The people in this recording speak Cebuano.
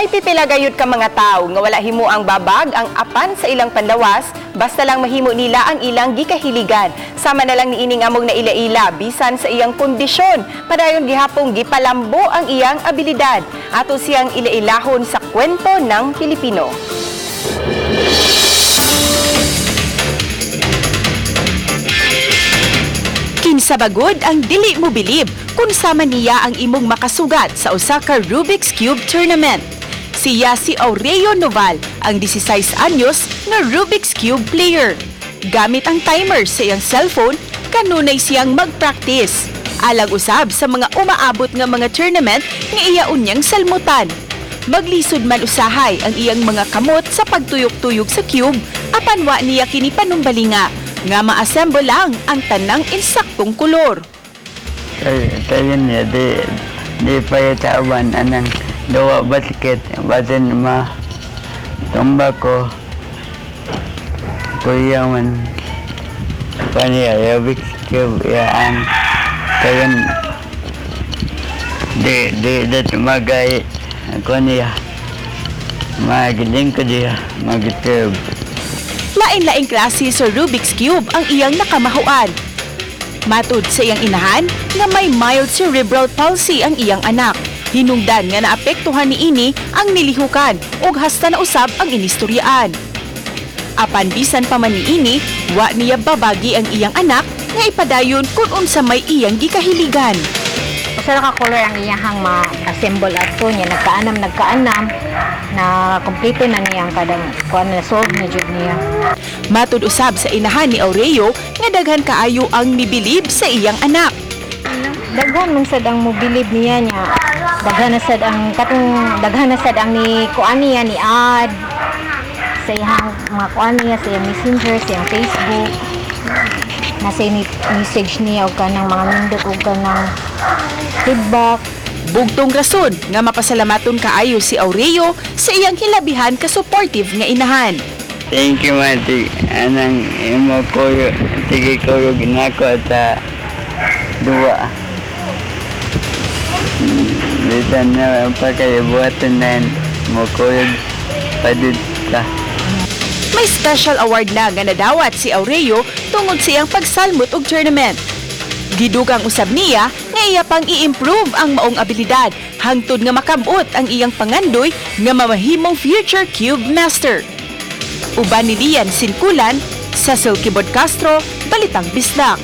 May pipila gayud ka mga tawo nga wala himo ang babag ang apan sa ilang panlawas, basta lang mahimo nila ang ilang gikahiligan. Sama na lang niining among naila-ila bisan sa iyang kondisyon, padayon gihapong gipalambo ang iyang abilidad. Ato siyang ilailahon sa Kwento ng Pilipino. Kinsa bagod ang dili mo bilib kung sama niya ang imong makasugat sa usa ka Rubik's Cube tournament? Siya si Aurelio Noval, ang 16 anyos nga Rubik's Cube player. Gamit ang timer sa iyang cellphone, kanunay siyang mag-practice. Alang usab sa mga umaabot nga mga tournament nga iya unyang salmutan. Maglisod man usahay ang iyang mga kamot sa pagtuyok-tuyok sa cube, apan wa niya kini panumbalinga nga ma-assemble lang ang tanang insaktong kolor. Tayo niya, di pa yatawan anang duwa basket, basin ma tumba ko, kuya man, paniya, yabik ya ang tayo di tumagay ako niya, magiling ko diya, magitib. Lain-laing klase sa Rubik's Cube ang iyang nakamahuan. Matud sa iyang inahan nga may mild cerebral palsy ang iyang anak. Hinungdan nga naapektuhan niini ang nilihukan ug hasta na usab ang inistoryaan. Apan bisan pa man niini, wa niya babagi ang iyang anak nga ipadayon kung unsa may iyang gikahiligan. Usa ra ka color ang iyahang ma-assemble ato niya, nagkaanam na kompleto na niya ang kadang kuan, na solve na jud niya. Matud usab sa inahan ni Aurelio nga daghan kaayo ang mibilib sa iyang anak. Daghan man sad ang mobilib niya niya. Daghan na sad ang katong daghan na sad ang ni kuan niya ni add sa iyang mga kuan niya sa iyang Messenger, sa iyang Facebook. Nasa ni message niya og kanang mga nindot og kanang feedback. Bugtong rason nga mapasalamaton kaayo si Aurelio sa iyang hilabihan ka supportive nga inahan. Thank you, Mati. Anang imo koyo, sige koyo ginako sa duwa. Bisan na pa kayo buhatan na yun, mo koyo padud ka. May special award na nga nadawat si Aurelio tungod sa iyang pagsalmot og tournament. Gidugang usab niya nga iya pang i-improve ang maong abilidad hangtod nga makamot ang iyang pangandoy nga mamahimong future cube master. Uban ni Lian Sinkulan, Cecil Kibod Castro, Balitang Bisdak.